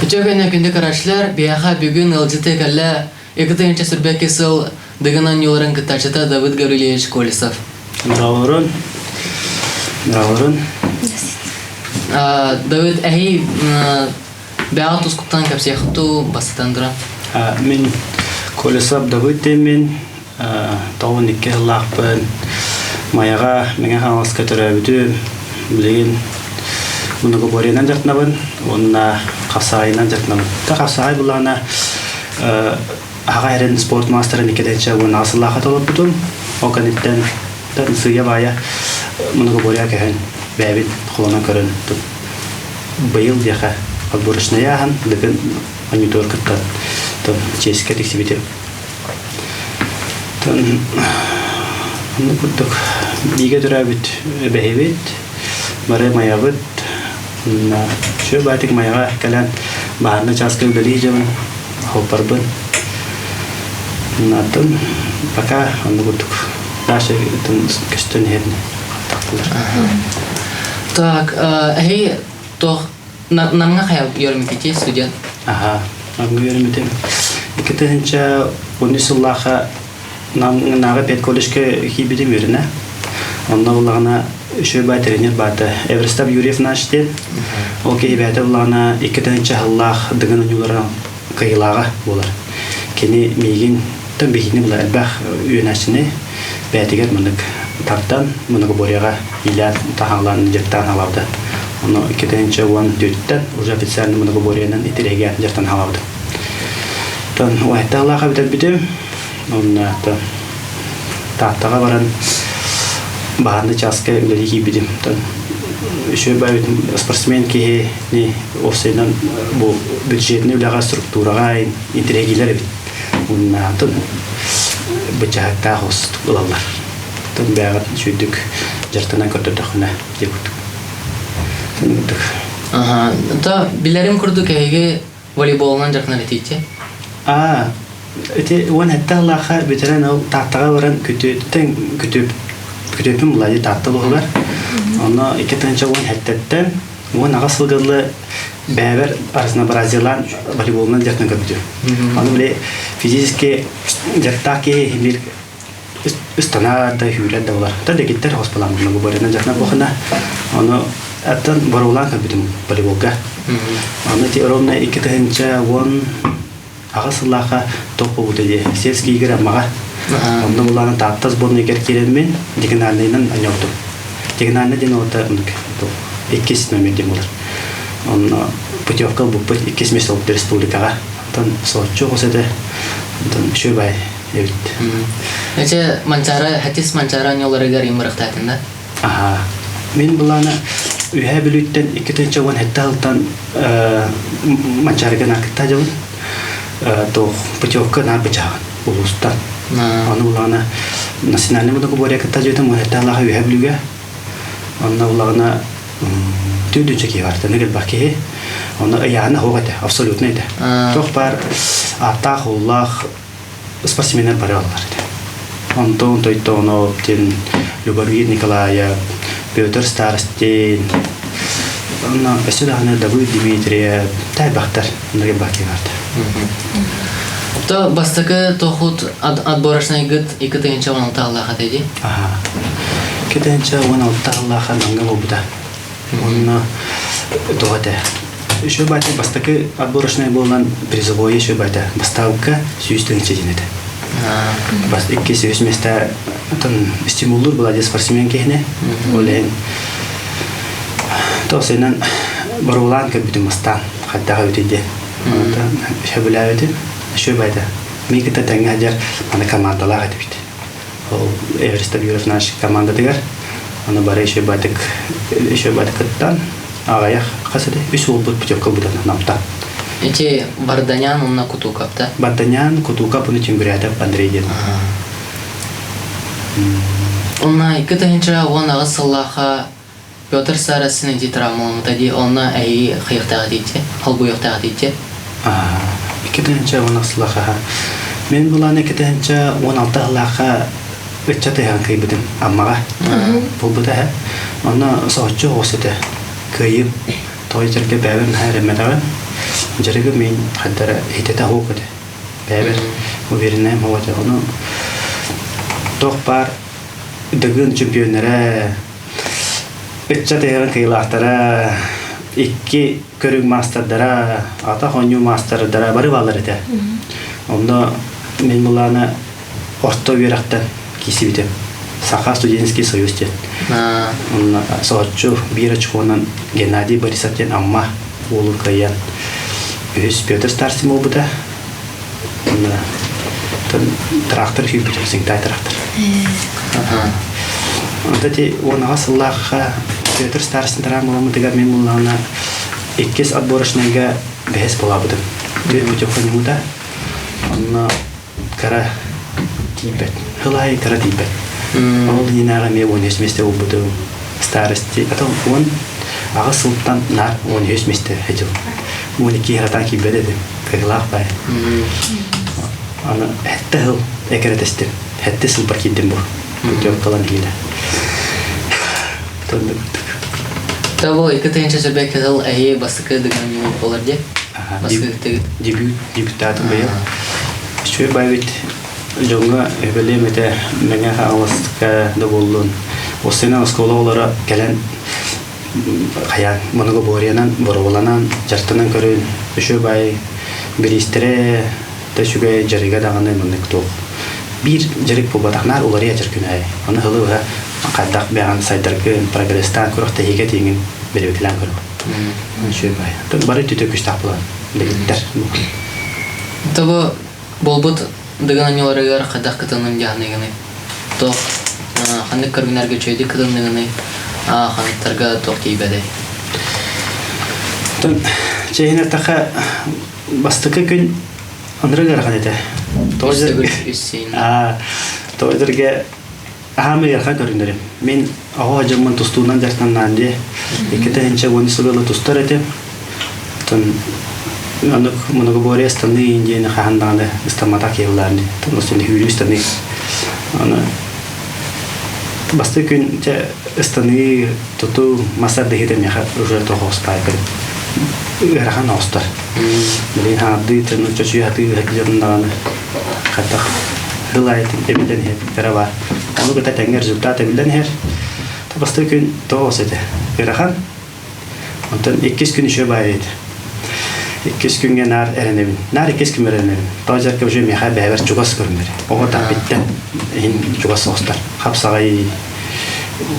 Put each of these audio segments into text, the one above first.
Үтүө күнү күндү көрөөччүлэр, биһиэхэ бүгүн ыалдьыты кэллэ Екатеринча Сүрбэки сыл Дыгын оонньууларын кыттааччыта Давыд Гаврильевич Колесов. Здравствуйте. Здравствуйте. Давыд, эһи бэҕэ тускуттан кэпсиэхту бастатан туран. Мин Колесов Давыд диэммин, 92 сыллаахпын, Майаҕа Мэҥэ Хаҥаласка төрөөбүтүм. Билигин многоборьенан дьарыктанабын уонна хапсаҕайынан дьарыктанабын. Та хапсаҕай буллаҕына аҕа эрин спорт маастарын иккитэнчэ уон сыллаахха толорбутум. Ол кэнниттэн сыыйа-баайа многоборье көһөн бэйэбин холонон көрөн быйыл диэхэ отборочнайы ааһан дыгын онньутугар кыттан чиэскэ тиксибитим. Оннук курдук бииргэ төрөөбүт эбэһибит, бары Майабыт, үчүгэй баайтык Майаҕа кэлэн баһаарынай чааска үлэлии дьабын, холборбун. Атын пока оннук курдук Даша көстөн иһэрин Так, эһи туох Намҥа хайа үөрэммитий студент? Аха, Намҥа үөрэммитим. 2013 сыллаахха Намнааҕы педколледжка киирбитим үөрэнэ. Онно буллаҕына үчүгэй баай тренер баата Эверстав Юрьев наш диэн. Ол киһи бэйэтэ буллаҕына 2000 сыллаах Дыгын оонньуулара кыайыылааҕа буолар. Кини миигин тан биһигини була элбэх үөнээччини бэйэтигэр маннык тардан многоборьеҕа иилээн таһаалаан дьарыктаан хаалаабыта. Ону 2014-тэн уже официально многоборьенан итирэһигэ дьарыктан хаалаабыта. Тон уһаттаалаах бүтэрбитим. Онно Тааттаҕа баран баһаарынай чааска үлэлии киирбитим. Тон үчүгэй спортсмен киһи уопсайынан бу бюджетный үлэҕэ структураҕа интириэһиргииллэр эбит. Уоннаатын бычаһыктаах ылаллар. Тон бэйэҕит үчүгдүк дьарыктанан көрдөрдөххүнэ диэ курдук. Курдук. Аха, то билэрим курдук эһиги волейболунан дьарыктанар этииччи. Аа, ити 17 сыллаахха бүтэрэн ол Тааттаҕа баран күтүөттэн күтүөп күтүөппүн булаайы Таатта улууһугар. Онно 2017-тэн 18 сылга дылы бэйэбэр разнообразиелаан волейболунан дьарыктан көрбүтүм. Аны били физически дьарыктаах киһи биир ыстанар да сүүрэр да болар. Та дэгиттэр хоспалаан многоборьенан дьарыктанар буолхана. Ону аттан боруулаан көрбүтүм волейболга. Аны ити ровно 2018 сыллаахха топ буолбута дии. Сельский игры Аммаҕа. Онно булаан Таатта сборныйгар киирэммин дигинальныйынан анньабытым. Дигинальный диэн ота иккис номер диэн буолар. Онно путевка ылбыппыт иккис место ылбыт республикаҕа. Онтон соһуччу оҕус этэ. Онтон үчүгэй баай эбит. Эче Манчаары, Хатис Манчаары оонньууларыгар имырыктаатын да? Аха. Мин былаана Үһээ Бүлүүттэн 2017 сылтан Манчаарыга наакытта дьабын. Туох путевка наар бычааҕын улуустан. Аны улаана национальный многоборье кытта дьиэтин муһэттаалаах Үһээ Бүлүүгэ. Онно улаҕына түүн киһи бар, тэнэ элбэх киһи. Онно ыйаана хоох этэ, абсолютно этэ. Туох баар ааттаах-ууллаах спортсменнар бары аллар этэ. Антон Тойтонов, диэн Любомир Николаев, Петр Старостин, онно өссө даҕаны Давыд Дмитриев, тайбахтар, онно баки барда. То бастакы тохут отборочнайгыт 2016 аллаха теди? Аха. 2016 аллаха намга болбута. Онно тоҕо этэ. Еще баата бастакы отборочнай буолан призовое еще баата бастаабыкка 100 тыһыынча диэн этэ. Бас иккис үс места отон стимуллуур была спортсмен киһини. Ол иһин тоосынан боруулаан көрбүтүм бастаан хайдаҕа эбитий диэн. Онтон сөбүлээбитим. Еще баата мин кытта тэҥҥэ сылдьар аны командалаах этибит. Ол Эверест Юров наш командатыгар аны бары еще батык еще батыкыттан аҕыйах хас этэ үс уолбут путевка ылбыта Намтан. Ити Барданян уонна Кутукап да? Барданян, Кутукап уонна Чүҥгүрээтэ Андрей диэн. Онна 2018 сыллаахха Петр Сарасин ити травмаламмыта дии, онно эһиги хайыахтаах этииччи, холбуйуохтаах этииччи. 2010 сыллаахха Мин булаан 2016 сыллаахха ыччат ыһан кыйбытым Аммаҕа буолбута эһэ. Онно соһуччу оҕус этэ. Кыайыым. Тоҕо этэргэ бэйэбин наһаа эрэммэтэҕим. Дьарыгым мин хайдара хитэтэ хоох этэ. Бэйэбэр увереннаем хоох этэ. Ону туох баар Дыгын чемпионнара, ыччат ыһыаҕын кыайыылаахтара, икки көрүҥ маастардара, атах оонньуу маастардара бары бааллар этэ. Онно мин былаана орто үөрэхтэн киирсибитим. Саха студенческий союз диэн. Онно соһуччу биир очконан Геннадий Борисов диэн Амма уолун кыайан үһүс Петр Старцев буолбута. Трактор күүппүтүм, сиҥтай трактор. Онто ти уонаҕа сыллаахха Петр Старостин травмаламмытыгар мин буллаҕына иккис отборочнайга бэһис буолаабытым. Түөрт путевка ньымыта. Онно кыра тиийбэт. Хыл аайы кыра тиийбэт. Ол иннинээҕи эмиэ 13 миэстэ булбутум. Старости, атын 18 сылтан наар 13 миэстэ этим. 12 хатаан киирбэт этим. Кыһылаах бай. Аны хэтте хыл экирэтестим. Хэтте сылбар киирдим бу. Путевкалан иһилэ. Тоннук. Того 2021 сыл эһи бастакы дыгын болар де. Бастакы Дебют дебютаатын быйыл. Үчүгэй бай дьоҥҥо өбөлүөм этэ Мэҥэ Хаҥаласка да буоллун. Остуна оскуола оҕолоро кэлэн хайаан многоборьенан боруобаланан дьарыктанан көрүн үчүгэй баай бириистэрэ да үчүгэй дьарыга даҕаны маннык туох биир дьарык буолбатах наар уларыйа дьар күн аайы ону сылы быһа хайдах бэҕэн сайдаргын прогресстаан күрэхтэһиигэ тииҥин бэрэбикилээн көрөҕүн үчүгэй баай бары түтө күстээх буолан дэгиттэр. Тобо буолбут Дыгын оонньууларыгар хайдах кытынным дьаһаныгыный? Туох ханнык көрүҥнэргэ үчүгэйдик кытынныгыный? Ханныктарга туох тиийбэтэй? Оттон чэйин эттэххэ бастакы күн ынырык ыарахан этэ. Тоҕо дьэргэ Аһаам ыарахан көрүнэрим. Мин оҕо дьоммун тустуунан дьарыктаннаан дии. 2010 сылы тустар этим. Оттон оннук многоборье ыстаныы диэни хаһан даҕаны ыстамматах киһи дии. Оттон сүүрүү ыстаныы. Аны бастакы күн дьэ ыстаныы тутуу мас тардыһыыта миэхэ уже тоҕооспаайбын. Ыарахан оҕустар. Билигин хаардыы чочуйа сатыы дьон даҕаны хайдах сыл аайытын эбиллэн иһэр баар. Ону кытта тэҥҥэ результат эбиллэн иһэр. Бастакы күн тоҕус этэ. Ыарахан. Онтон иккис күн еще баайы этэ. Иккис күҥҥэ наар эрэнэбин. Наар иккис күн эрэнэбин. Тоҕо дьарка уже миэхэ бэйэбэр чугас көрүнэр. Оҕо таппиттэн иһин чугас соҕустар. Хапсаҕай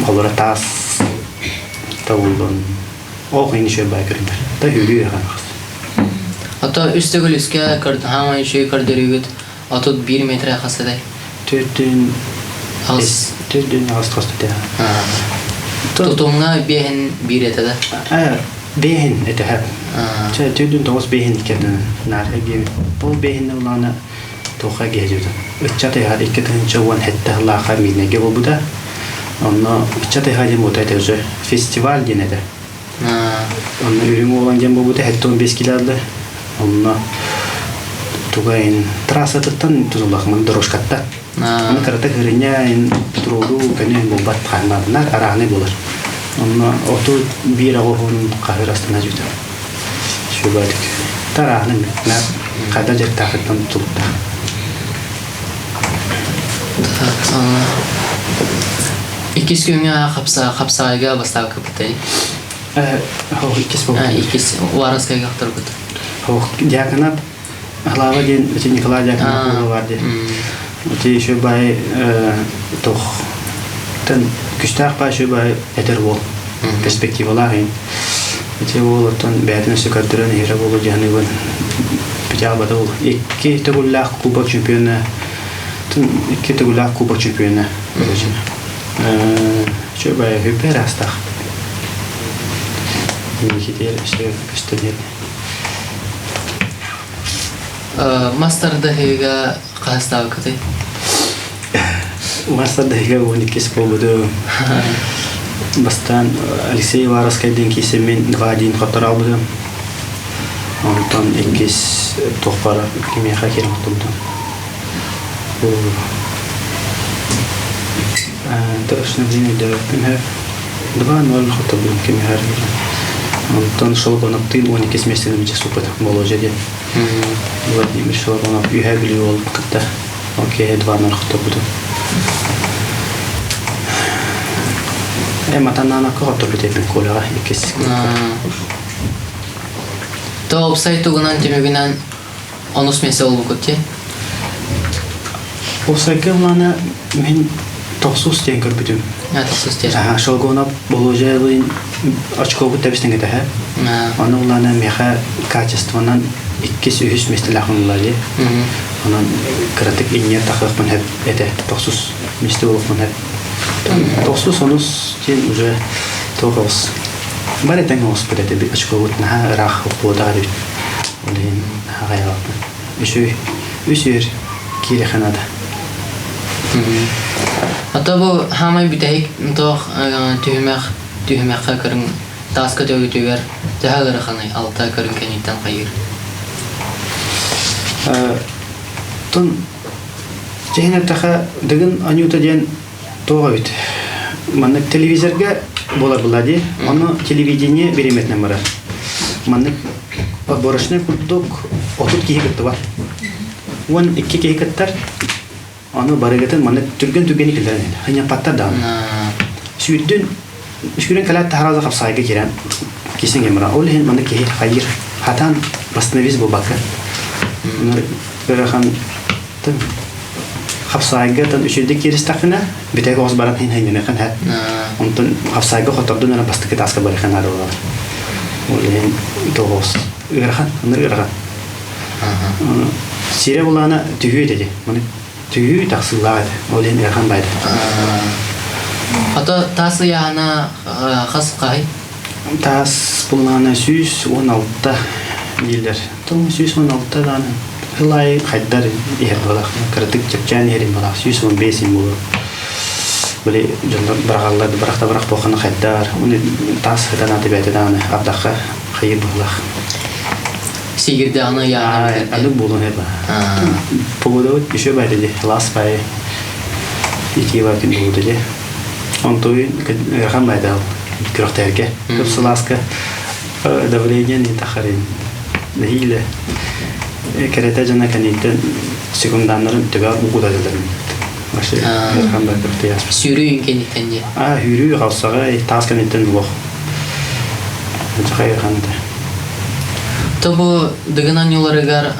холоро таас табыллан Ол иһин үчүгэй баай көрүҥнэр. Та үөрүү ыарахан ахс. Ото үс төгүл үскэ хаамай үчүгэй көрдөрүүгүт 31 метр хас этэй? Төрдүн Аҕыс. Төрдүн аҕыс хос этэ. Тутумҥа биэһин биир этэ да? Биэһин этэ. Чэ, төрдүн тоҕус биэһин иккэрдэн наар эгиэбит. Ол биэһин улаана туохха гиһэдьүтэ. Ыччат ыһар 2017 сыллаахха Миирнэйгэ буолбута. Онно ыччат ыһа диэн буолта этэ уже фестиваль диэн этэ. Онно Үрүҥ Уолан диэн буолбута 75 килоаллы. Онно тугайын трассатыттан тутуллахмын дорожкаттан. Аны кырата хырыня туруору көнө буолбат хаһымаатынар арааны буолар. Онно оту биир оҕоһун хаһыр астана жүтэ. Сүбэтик. Тарааны хайда дьарыктаахыттан тутулуктаах. Иккис күҥҥэ хапсаайга бастаабыккытай? Хоох иккис буолбут. Иккис Уаровскайга охторбут. Хоох Дьяконов Халаава диэн ити Николай Дьяконов бар диэн. Ити еще бай тох тэн күстээх бай еще бай эдэр уол перспективалаах ин. Ити уол оттон бэйэтин өссө көрдөрөн иһэрэ буолуо диэн бүтэ ол. Икки төгүллээх кубок чемпиона икки төгүллээх кубок чемпиона. Үчүгэй хүппэр астах. Михитер өссө көстөн Мас тардыһыыга хаһыстаабыккытый? Мас тардыһыыга 12 буолбутум. Бастаан Алексей Уваровскайдыын киирсэммин 2-1 хотторообутум. Онтон иккис туохпар кимиэхэ киирэн хотторбутум. Точно билин өйдөөбөппүн 2-0 хотторбутум кимиэхэ. Онтон Шолгоновтыын 12 миэстэни мичэ суппут Боложа диэн. Владимир Шолгонов Үһээ Бүлүү уол кытта ол киэһэ 2-0 хотторбутум. Матаннаанакка хотторбут эбин Коляҕа иккис То уопсай тугунан түмүгүнэн онус миэстэ буолбуккут дии? Уопсайга ыллаана мин тохсус диэн көрбүтүм. Тохсус диэн. Аха, Шолгонов Боложаевын очкобут тэбистэн кэтэһэ. Ону ыллаана миэхэ качествонан иккис, үһүс миэстэлээх ылла дии. Онон кыратык инньэ тахыахпын хэп этэ. Тохсус миэстэ буолуохпун хэп. Тохсус онус диэн уже туох оҕус. Бары тэҥ оҕуспут этэ очкобут наһаа ыраах буотаҕа эбит. Ол иһин аҕайалаппын. Үсүй, үс үөр киирэхэ наада. Ото бу хаамай бүтэһик туох түһүмэх түһүмэххэ көрүҥ тааска төгүтүгэр төһө ыараханый алта көрүҥ кэнниттэн хайыыр? Тун чиһин эттэхэ Дыгын Анюта диэн туох эбит маннык телевизорга буолар була дии ону телевидение бириэмэтинэн барар маннык отборочный курдук 30 киһи кыттыбат 12 киһи кыттар ону барыгытын маннык түргэн-түргэни киллэрэн хынньаппаттар даҕаны сүүрдүн сүүрэн кэлээт таһараза хапсаайга киирэн кисин гемра ол иһин маннык киһи хайыр хатан восстановись буолбакка ыарахан хапсаайга тан үчүгдик кииристэххинэ бүтэйгэ оҕус баран иһин хэнньэнэххин һэ онтон хапсаайга хотордун эрэ бастакы тааска барыхан наада буолар ол иһин тоҕус ыарахан онно ыарахан сирэ булаана түһүү этэ маны түһүү тахсыылаах этэ ол иһин ыарахан баайда Ото таас ыйаана хас хаһый? Таас булаана 116 дииллэр. Тыл 116 даҕаны Сыл аайы хайдар иһэр буолах, кыратык чэпчээн иһэрин буолах, 115 иһин буолуо. Били дьоннор быраҕаллар, бырах да бырах буолхана хайдар, уну таас сытан аты бэйэтэ даҕаны ардахха хайыр буолах. Сигирдэҕинэ ыйааҕын Аны буолуон эба. Погодабыт еще баайда ди, лас баайы итии баар күн буолута ди. Онтуйун ыарахан баайда күрэхтэргэ. Көп сылааска давление не тахарин нэһиилэ кэрэтэ дьона кэниттэн секунданнарын төбө угутатыларын вообще ыарахан да кыртыйас Сүүрүү кэнниттэн дии. А сүүрүү халсаҕа таас кэнниттэн буох ыарахан этэ. То бу Дыгын оонньууларыгар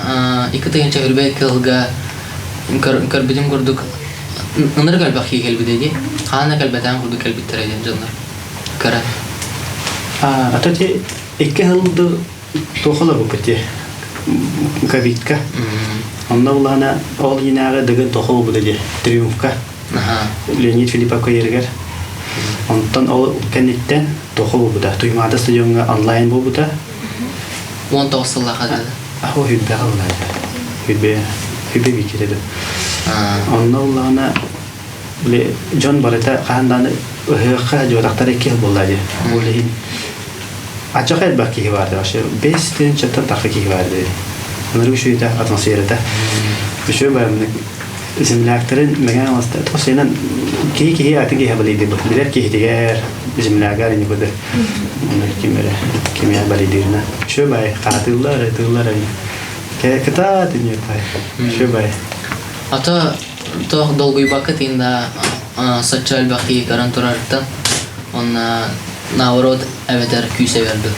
икки тыһыынча үрбэй кыылга көрбүтүм курдук ынырык элбэх киһи кэлбитэ дии. Хаһан да кэлбэтэҕин курдук кэлбиттэрэ диэн дьоннор. Кыра. А то ти икки сылды туохалар буппут ти ковидка. Онно булаана ол инааҕы Дыгын тоха буолбута дии Триумфка. Леонид Филипповка еригэр. Онтон ол кэнниттэн тоха буолбута. Туймаада стадиоҥҥа онлайн буолбута. 19 сыллаах да. Ахо хүрбэҕэ булаата. Хүрбэ хүрбэ бииккитэ Онно улаана Били дьон барыта хаһан даҕаны ыһыахха дьуотахтара икки сыл буолла дии. Ол иһин аччах элбэх киһи баар вообще 5 тыһыынчаттан тахса киһи баар дии. Ынырык үчүгэйдэ атмосферата. Үчүгэй баайымнык земляктарын мэҥэ оҥосто тосуйунан киһи киһи атын киһи балыйдыы билэр киһитигэр землягар ини курдук ким эрэ кимиэ балыйдыырына үчүгэй баай хаатыыллар ытыыллар кытаат ини баай үчүгэй баай Ата туох долгуйбакка тыын да соччо элбэх киһи көрөн турарыттан уонна наоборот эбэтэр күүс эбэр дуу?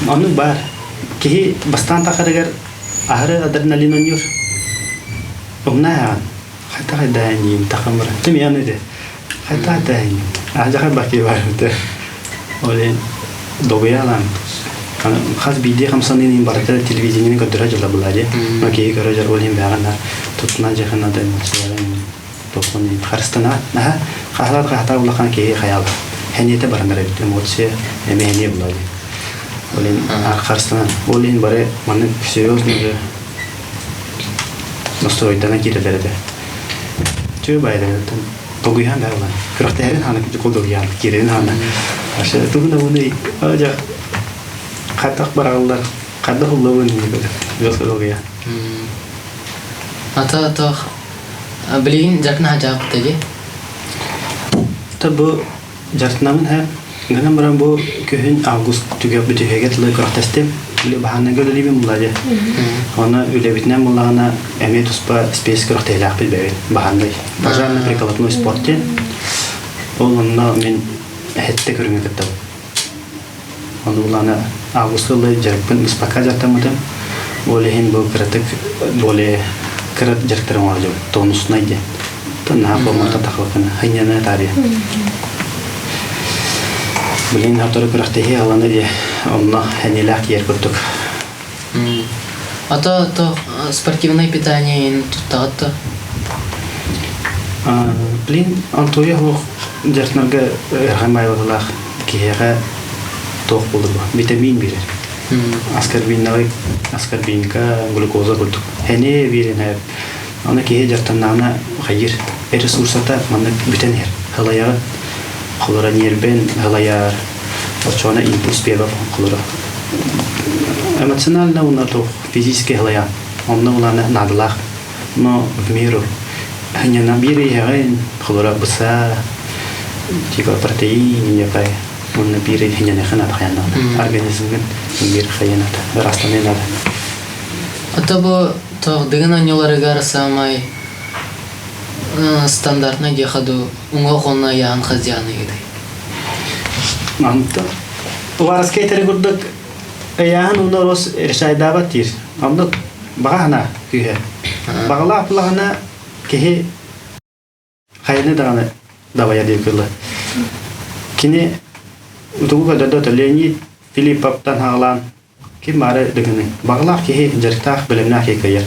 Оннук баар. Киһи бастаан тахарыгар аһары адреналин ойуур. Умна хайта хайдаайын тахан баран. Тим ян ити. Хайта хайдаайын. Ажаха баки бар ити. Ол иһин долгуйаалаан хас биирдии хамсаныыны барыта телевидениени көрдөрө дьыла була дии. Киһи көрө дьар ол иһин бэҕэн туттуна дьахына да эмоцияларын тохун харыстана наха хаһалар хаһатар улахан киһи хайал хэниэтэ баранар эбит эмоция эмэ хэниэ була дии. Ол иһин харыстанан ол иһин бары маннык серьезно же настройдана киирэлэр этэ. Чү байдарыттан Долгуйаан да ылан. Күрэхтэһэрин хаана долгуйаан, киирэрин хаана. Вообще тугу да буну жа хайдах бараллар, хайдах уллабын диye Жестко долгуйа. Ата тох билигин дьаркына хаджааппыта дии. Та бу дьарытынамын һэ. Гынан баран бу күһүн август түгэх бүтүһүгэ тылы күрэхтэстим. Үлэ баһааннага үлэлиибин булла дьэ. Оны үлэбитинэн буллаҕына эмиэ туспа спец күрэхтэһиилээхпит бэйэбит баһааннай. Пожарный прикладной спорт диэн. Ол онно мин эһэтте көрүҥэ кыттабын. Ону булаана августка ыллай дьарыкпын быспакка дьарыктаммытым. Ол иһин бу кыратык более кыра дьарыктары оҥордум. Тонуснай диэн. Наһаа болмото тахалыкын хынньана таарыйа. Билин сотору күрэхтэһии алана дии онно энилээх тиийэр курдук. А то то спортивное питание туттаҕыт то? Блин, Антоя суох дьарытынарга ыарахан баайбатылаах киһиэхэ туох буолар витамин биэрэр. Аскорбиннары, аскорбинка, глюкоза курдук. Эни биэрин Аны киһи дьарыктаннаҕына хайыыр ресурсата маннык бүтэн иһэр. Һылайаҕын холоро ньиэрбэн һылайар, оччоҕуна импульс биэрбэт холоро. Эмоционально уонна туох физически һылайаҕын. Онно улаана наадалаах. Но в меру ханьана биир иһэҕин холоро быса типа протеин ньапай уонна биир ханьаныхын наада хайаннаҕына организмҥын биир хайаната ырастаныы наада. А то бу туох Дыгын оонньууларыгар саамай стандартнай диэхэ дуу, уҥуох уонна ыйааһын хас диэҕиный? Онтон Уваровскай этэрин курдук ыйааһын уонна рос решайдаабат диир. Оннук баҕа санаа күүһэ. Баҕалаах булаҕына киһи хайаны даҕаны дабайар диэн кылла. Кини утугу көрдөрдө Леонид Филипповтан хаҕалаан ким баары дыгыны баҕалаах киһи дьарыктаах бэлэмнээх киһи кыайар.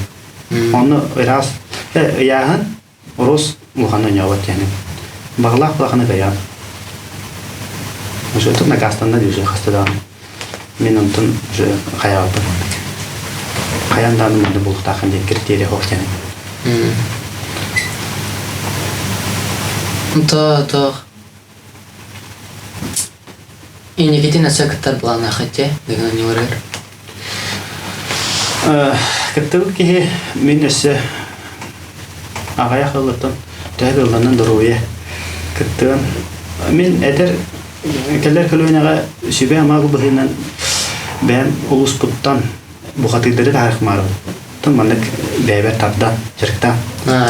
Онно ыраас ыйааһын урус улаханы ньообот диэни. Баҕалаах улаханы кыайан. Уже тут накастанна дии уже хаста даҕаны. Мин онтон уже хайаабаппын. Хайан даҕаны манна буолуохтааххын диэн критерий суох диэн. То туох инникитин өссө кыттар былааннааххыт дии Дыгын оонньууларыгар? Кыттыбыт киһи мин өссө аҕыйах ыллыттан төһө кыалланан доруобуйа кыттыан мин эдэр кэлэр көлүөнэҕэ сүбэ-ама быһыынан бэйэм улууспуттан бухатыырдары таһаарыахмаарыбын. Тон маннык бэйэбэр тардан, дьарыктаан.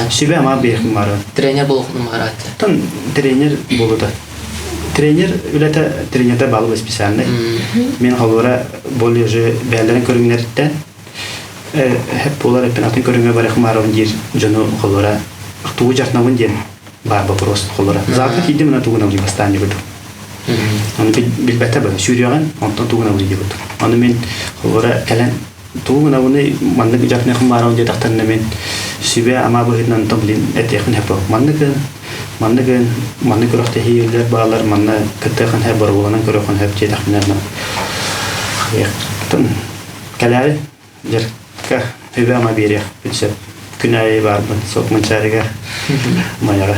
Сүбэ-ама биэриэхмаарыбын. Тренер буолуоххун баҕарааччы. Тон тренер буолута. Тренер үлэтэ тренердэр бааллар специальный. Мин холура более уже бэйэлэрин көрүҥнэриттэн хэп буолар эппин атын көрүҥҥэ барыахмаарыбын диир дьону холура тугу дьарнабын диэн баар вопрос холура. Завтра тиийдим мына тугун абылый бастаан курдук. Аны билбэтэ бу сүүрүөҕүн онтон тугун абылый курдук. Аны мин холура кэлэн тугун абыны маннык дьарныахым баарабын диэтэхтэринэ мин сүбэ ама быһыытынан онтон блин этиэхпин хэп маннык маннык маннык күрэхтэһиилэр баалар манна кыттыахын хэп боруобаланан көрүөххүн хэп диэтэхпинэ кэлээри Дьарыкка үбэ-ама биэриэхпин сөп. Күн аайы баарбын сок Манчаарыга Майаҕа.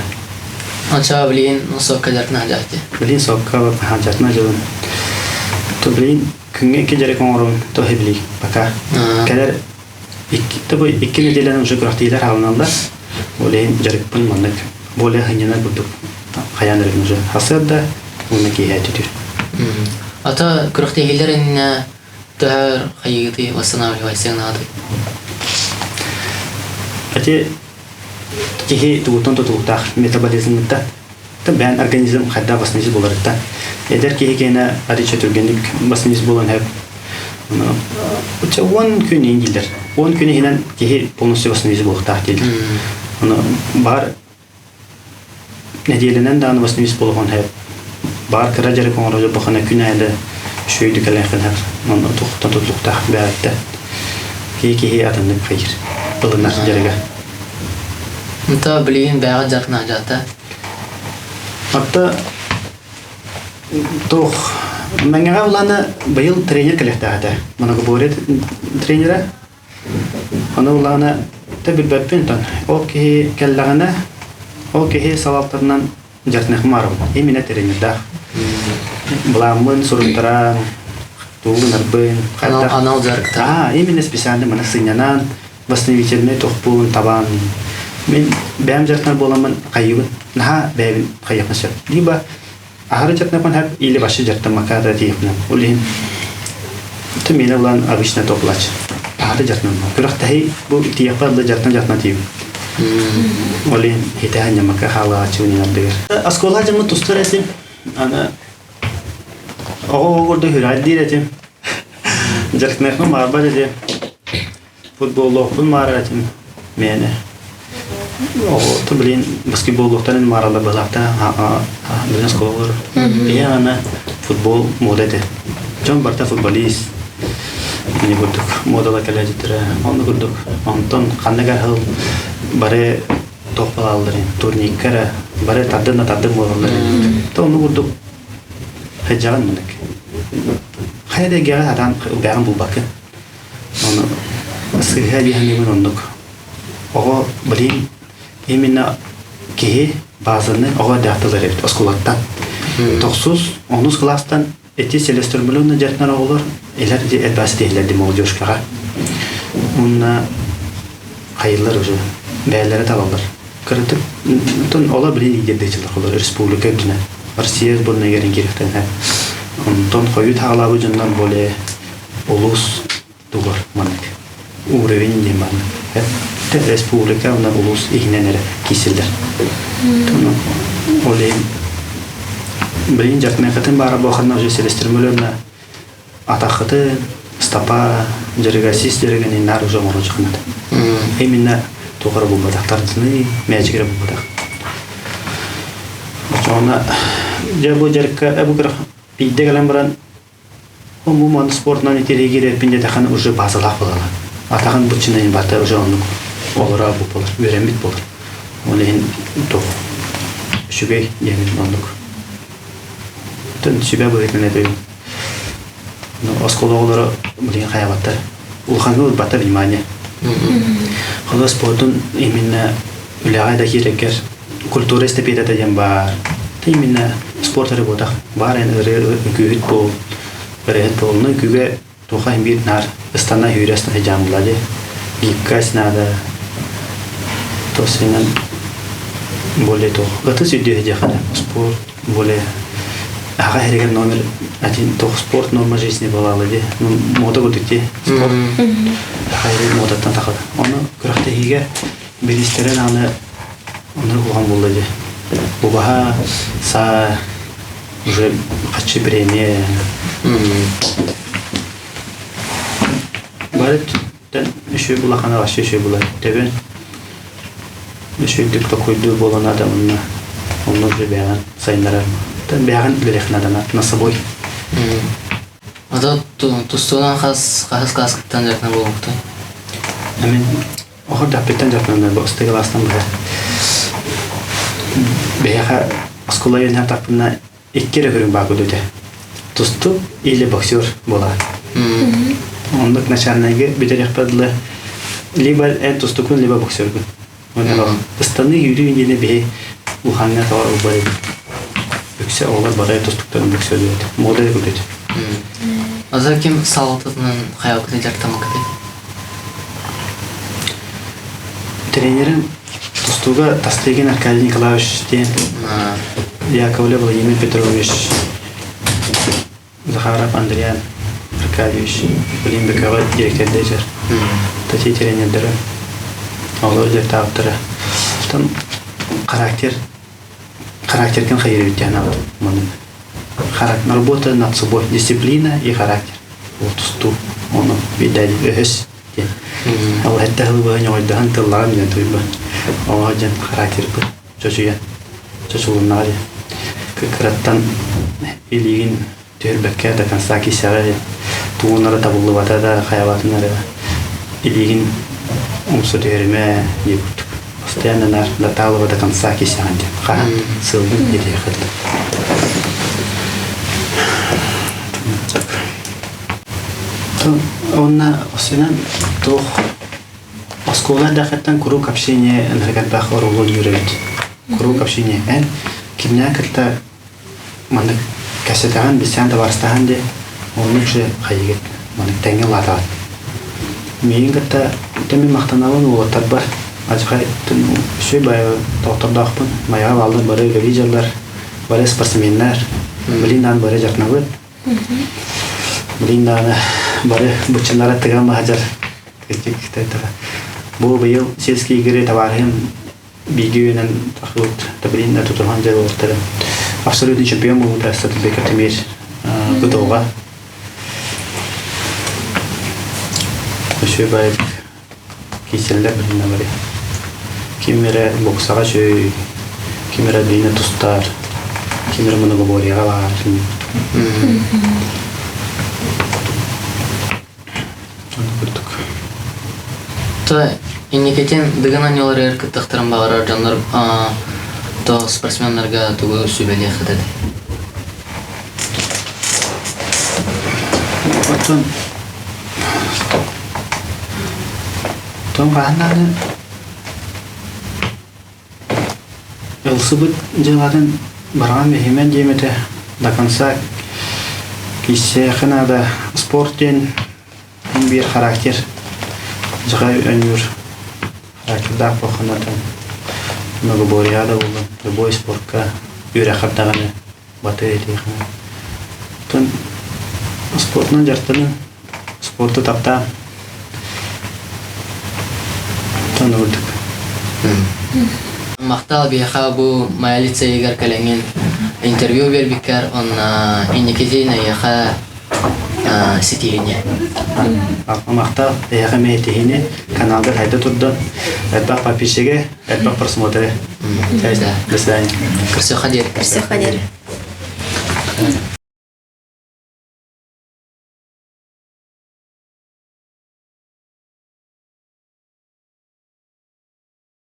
Ончоо билигин сокка дьарыкна сылдьааччы. Билигин сокка сылдьатына дьылын. То билигин күҥҥэ икки дьарык оҥоробун то билигин пока. Кэлэр икки то бу икки неделянан уже күрэхтиилэр хаалыналлар. Ол иһин дьарыкпын маннык более сынньанар курдук хайаан эрэ уже сарсыарда уонна киэһэ түтүр. А то күрэхтэһиилэр иннинэ Төһөр хайыгытый восстанавливайся наадый? Ити киһи тугуттан тутулуктаах метаболизмыттан бэйэн организм хайдах восстановить буоларыттан эдэр киһи киэнэ арыйча түргэнник восстановить буолан сөп 10 күн иһин дииллэр 10 күн иһинэн киһи полностью восстановить буолуохтаах дииллэр ону баар Нэдиэлэнэн даҕаны восстановить буолуон сөп. Баар кыра дьарык оҥорор бахана күн аайы үчүгэйдик кэлиэххин сөп. Онно туохтан тутулуктаах бэйэттэн. Киһи киһи атыннык хайыр. Ылынар дьарыга. Онто билигин бэйэҕит дьарыктанааччыта? Отто туох Мэҥэҕэ улаана быйыл тренер кэлиэхтээх этэ. Многоборье тренерэ Ону ыллаҕына да билбэппин тон. Ол киһи кэллэҕинэ, ол киһи салалтатынан дьарытыныахпын баҕарабын. Именно тренердаах. Былааммын суруйтаран, тугу гынарбын, хайдах анал дьарыктаах. Аа, именно специально маны сынньанан, восстановительный тохпуун табан. Мин бэйэм дьарыктанар буоламмын хайыыбын. Наһаа бэйэбин хайыахпын сөп. Либо. Аһары дьарыктанаппын хап или вообще дьарыктаммакка да тиийэхпинэ. Ол иһин ты миэнэ булан обычно топлач. Аһары дьарыктанаммын. Күрэхтэһии бу тиийэхпэр да дьарыктан-дьарыктана тиийэбин. Ол иһин хитэһэн ньамакка хаалааччыбын иҥэрдигэр. Оскуола дьоммут тустар этим. Аны оҕо курдук үрайдиир этим. Дьарыктаныахпын баҕарбат этим. Футболлуохпун баҕарар этим мээнэ. Оҕото блин баскетболлуохтан мааралар быһалаахтар блин оскуолалар. Ийэ ана футбол мода этэ. Дьон барыта футболист. Ини курдук модала кэлээдиттэрэ. Онно курдук. Онтон ханнык эрэ бары туох балаалларын турникка эрэ бары тардын да тардын буолаллар. То онно курдук хайдьаҕын мынык. Хайа да эйгэҕэ сатаан бэҕин булбаккын. Ону сыыһа дии саныыбын оннук. Оҕо блин именно киһи базаны оҕо эрдэхтэлэр эбит оскуолаттан. Тохсус, онус кылаастан эти целеустремленно дьарыктанар оҕолор илэр элбэх ситиһилэр ди молодежкаҕа. Уонна хайыллар уже бэйэлэрэ талаллар. Кыратык онтон олор билин лидердээчилэр олор республика үрдүнэн Россия сборнайыгар киириэхтэрин онтон хойут хаалаабыт дьоннор более улуус тугар маннык уровень диэн маннык республика уонна улуус иһинэн эрэ киирсэллэр. Ол иһин билин дьарыкмекатын баара буоханна уже селестримөлөнна атаххытын стопа дьарыга сис дьарыгын наар уже оҥоро дьаханат. Именно туохара булбатах тардыны мээчигэрэ булбатах. Очоҕуна дьэ бу дьарыкка бу кырах биирдэ кэлэн баран Умуман спортунан итириигирэппин диэтэххинэ уже базалаах буолалар. Атаҕын быччынайын барыта уже оннук олоро буолар, үөрэммит буолар. Ол иһин туох үчүгэй диэмин оннук. Тын сүбэ быһыытынан этэбин. Оскуола оҕолоро билигин хайабаттар. Улаханга ылбаттар внимание. Холо спордун именно үлэҕэ да киирэргэр культура эстафетата диэн баар. Именно спорт эрэ буотах. Баар эн ырыа үҥкүүһүт буол, ырыаһыт буол. Ну үҥкүүгэ туха иһин биир наар ыстана сүүрэ ыстана дьаамыла дии. Гибкость надо. Тосинан более туох. Ытыс үрдүө диэххэ спорт более аҕа иһигэр номер один туох спорт норма жизни буолаалы дии. Ну мода курдук дии. Спорт аҕа иһигэр модаттан тахала. Ону күрэхтэһиигэ Бириистэрин аны оннук улахан буолла дии. Убаһа, саа, уже хаччы премия. Бары үчүгэй улахана вообще үчүгэй буолар. Төбөн үчүгэйдик токуйдуур буолан надо онно онно уже бэйэҕин сайыннарар. Бэйэҕин үлэлиэх надо на собой. Ата тустуунан хас хас кааскыттан дьарыктанар буолбутай? Мин Оһордоохпуттан дьарыктанар бу ыстык кылаастан быһа. Биһиэхэ оскуола үөрэнэ икки эрэ көрүҥ баар курдук этэ. Тустуу или боксер буолар. Оннук начальнайга бүтэриэхпэр дылы либо эн тустукун, либо боксергун. Онон ыстаныы сүүрүү диэни биһи улахаҥҥа тоҕо ылбар эбит. Үксэ оҕолор бары тустуктарын боксердуот. Мода курдук. Аза ким салалтатынан хайалкыны дьарыктаммыккытай? Тренерим тустууга Тастыгин Аркадий Николаевич диэн Яковлев Владимир Петрович, Захаров Андриан Аркадьевич, билин Бөкөҕө директордээчэр. Тати тренердэрэ, олор дьарыктаабыттара. Там характер характеркин хайыр диэн маннык. Работа над собой, дисциплина и характер. Ол тустуу ону биирдэ өһөс диэн. Ол эрдэ ылбыһа ньоҕойдоһон тыллаҕын диэн туйба. Оҕо дьон характербыт чочуйан чочулуннаҕа диэн. Кыраттан илиигин түһэрбэккэ до конца кисэҕэ тугунара табыллыбата да хайабатын эрэ илиигин умса түһэримэ диир курдук. Постоянно наар доталова до конца кисэҕин диэн. Хаһан сылгын дириэхэ Уонна осынан туох оскуола эрдэхиттэн куруук общение ынырык элбэх оруолун үөрэбит. Куруук общение. Эн кимнээн кытта маннык кэпсэтэҕин, билсээн табаарыстаһан диэ, оннук же хайыгыт маннык тэҥҥэ улаатаҕыт. Миигин кытта мин махтанабын уолаттарбар адьахай үчүгэй баайы доҕоттордоохпун, майаҕа бааллар бары үлэлии дьаллар. Бары спортсменнар. Билин даҕаны бары дьарнабыт. Билин даҕаны бары буччуннара тыган баһадьар. Бу быйыл сельские игры табаарыһым бииргэ үөнэн тахсыбыт Табрин да тутуһан дьарыктара абсолютный чемпион буолбута Сатыбеков Тимир ГТО-ҕа. Өсүө баайык киирсэллэр билинэ бары. Ким эрэ боксаҕа үчүгэй, ким эрэ билинэ тустар, ким эрэ многоборьеҕа баар. Курдук. То инникитин Дыгын оонньууларыгар кыттыахтарын баҕарар дьоннор то спортсменнарга тугу сүбэлиэххит этэй? Оттон Тоҥ хаһан даҕаны Ылсыбыт дьыалатын барҕан биһимэн диэм этэ до конца киирсиэххэ наада. Спорт диэн биир характер дьаҕай өнүүр характердаах буолханатын многоборьеҕа да буоллун любой спортка үөрэххэр даҕаны батыа этиэххэ. Оттон спортунан дьарыктанын спорту таптаан Оттон курдук. Махтал биһиэхэ бу Майа лицейигэр кэлэҥҥин интервью биэрбиккэр уонна инникитин эйиэхэ ситиһиини. Махтал эйиэхэ эмиэ итиһиини каналга хайда турдун элбэх подписчиги элбэх просмотры. До свидания. Көрсүөххэ диэри. Көрсүөххэ диэри.